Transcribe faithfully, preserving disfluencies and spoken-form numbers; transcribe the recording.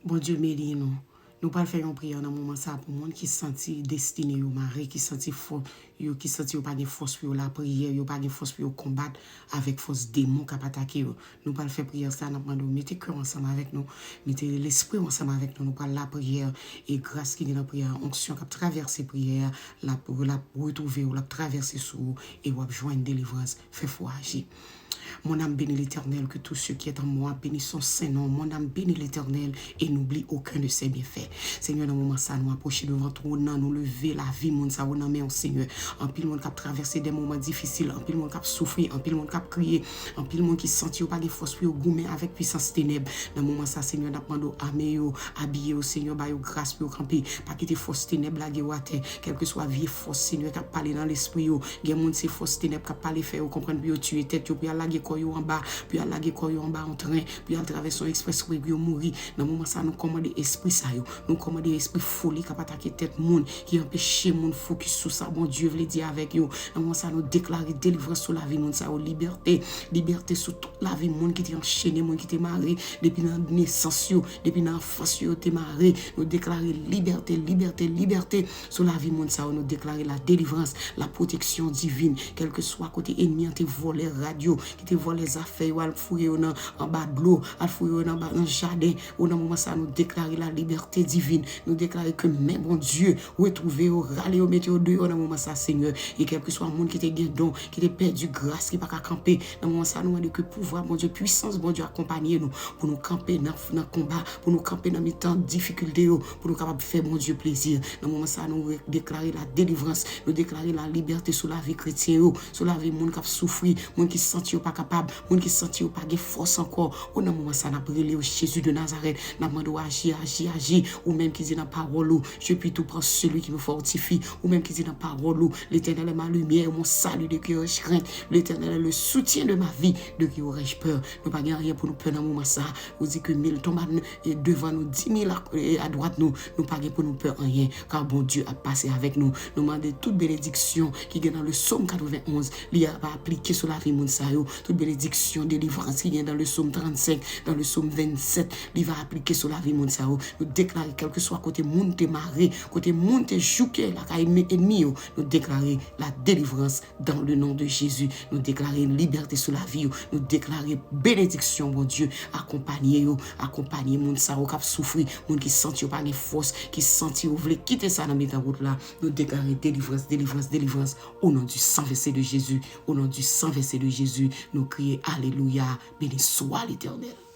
Bondye beni nou. Nou pral fè yon priyè nan moman sa pou moun ki santi destine yo mare, ki santi fò yo, ki santi yo pa gen fòs pou yo lapriyè, yo pa gen fòs pou yo konbat avèk fòs demon k ap atake yo. Nou pral fè priyè sa, n ap mande w mete kè w ansanm avèk nou, mete lespri w ansanm avèk nou. Nou pral lapriyè e gras ki gen nan priyè a, onksyon k ap travèse priyè a, l ap, l ap retwouve w, l ap travèse sou ou e w ap jwenn delivrans. Fè fò aji. Mon âme bénit l'Éternel, que tout ce qui est en moi bénisse son saint nom. Mon âme bénit l'Éternel et n'oublie aucun de ses bienfaits. Senyè, nan moman sa, nou apwoche devan twòn nan, nou leve lavi moun sa yo nan men w, Senyè. Anpil moun k ap travèse de moman difisil, anpil moun k ap soufri, anpil moun k ap kriye, anpil moun ki santi yo pa gen fòs pou yo goumen avèk pwisans tenèb. Nan moman sa, Senyè, n ap mande w ame yo, abiye yo, Senyè, ba yo gras pou yo kanpe. Pa kite fòs tenèb lage yo atè, kèlkeswa vye fòs, Senyè, k ap pale nan lespri yo. Gen moun se fòs tenèb k ap pale fè yo konprann pou yo tiye tèt yo, pou y al lage kò yo anba, pou y al lage kò yo anba yon tren, pou y al travèse yon eksprèswe pou yo mouri. Nan moman sa, nou kòmande espri sa yo. Nou kòmande espri foli k ap atake tèt moun, ki anpeche moun fokis sou sa Bondye vle di avèk yo. Nan moman sa, nou deklare delivrans sou lavi moun sa yo, libète, libète sou tout lavi moun ki te anchene, moun ki te mare depi nan nesans yo, depi nan anfans yo, yo te mare. Nou deklare libète, libète, libète sou lavi moun sa yo. Nou deklare la delivrans, la pwoteksyon divin, kèlkeswa kote enmi an te vòlè rad yo, ki te vòlè zafè yo, al foure yo nan, anba dlo, al foure yo nan, nan jaden. O, nan moman sa, nou deklare la libète divin. Nou deklare ke men Bondye retwouve yo, rale yo, mete yo deyò nan moman sa, Senyè. E kèlkeswa moun ki te gen don, ki te pèdi gras, ki pa ka kanpe, nan moman sa, nou mande ke pouvwa Bondye, pwisans Bondye akonpanye nou, pou nou kanpe nan, nan konba, pou nou kanpe nan mitan difikilte yo, pou nou kapab fè Bondye plezi. Nan moman sa, nou re-, deklare la delivrans, nou deklare la libète sou lavi kretyen yo, sou lavi moun k ap soufri, moun ki santi yo pa kapab, moun ki santi yo pa gen fòs ankò. O, nan moman sa, n ap rele w, Jezi de Nazarèt, n ap mande w aji, aji, aji. Ou menm ki di nan pawòl ou, Je puis tout par celui qui me fortifie. Ou menm ki di nan pawòl ou, L'Éternel est ma lumière, mon salut, de qui aurais-je crainte? L'Éternel est le soutien de ma vie, de qui aurais-je peur? Nou pa gen anyen pou nou pè nan moman sa. Ou di ke mil tonbe a, e, devan nou, di mil a, e, adwat nou, nou pa gen pou nou pè anyen, kar Bondye ap pase avèk nou. Nou mande tout benediksyon ki gen nan le Sòm katrevenn onz, li ap aplike sou lavi moun sa yo. Tout benediksyon, delivrans ki gen nan le Sòm trannsenk, nan le Sòm vennsèt, li va aplike sou lavi moun sa yo. Nou deklare, kèlkeswa kote moun te mare, kote moun te jouke lakay enmi yo, nou deklare la delivrans dans le nom de Jésus. Nou deklare libète sou lavi yo. Nou deklare benediksyon, Bondye, akonpanye yo, akonpanye moun sa yo k ap soufri, moun ki santi yo pa gen fòs, ki santi yo vle kite sa nan mitan wout la. Nou deklare delivrans, delivrans, delivrans, au nom du sang versé de Jésus, au nom du sang versé de Jésus, nou kriye alelouya, beni swa Letènèl.